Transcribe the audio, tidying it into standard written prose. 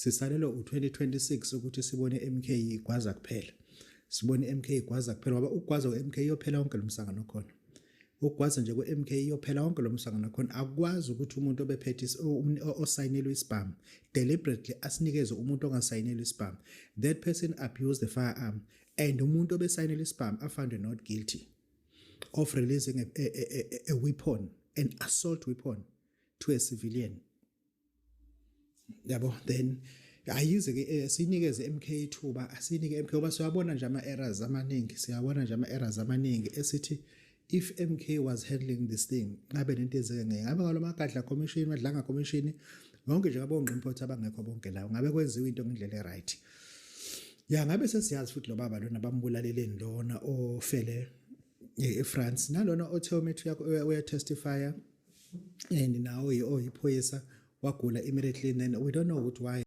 Sisalelwe u2026 ukuthi sibone MK igwaza kuphela, sibone MK igwaza kuphela, ngoba ukugwaza kwe-MK iyophela wonke lo msangano khona. Ukugwaza nje kwe-MK iyophela wonke lo msangano khona. Akukwazi ukuthi umuntu obephethe osayinelwe isibhamu deliberately asinikeze umuntu ongasayinelwe isibhamu. That person abused the firearm, and umuntu obesayinelwe isibhamu afound not guilty of releasing a weapon, an assault weapon, to a civilian, yabo. Then ayize ke sinikeze MK ithuba, asinike MK, ngoba siyabona nje ama errors amaningi, siyabona nje ama errors amaningi esithi if MK was handling this thing, ngabe lento yenzeke ngeke ngabe ngalo Magadla Commission, Madlanga Commission, bonke nje ngabongqimphothi abangekho bonke lawo, ngabe kwenziwa into ngendlela eright. Ya, ngabe sesiyazi futhi lo baba lona bambulaleleni, lona ofele eFrance, nalona othe umethu uya testify and nawo oyiphoyisa wagula immediately, and then we don't know ukuthi why.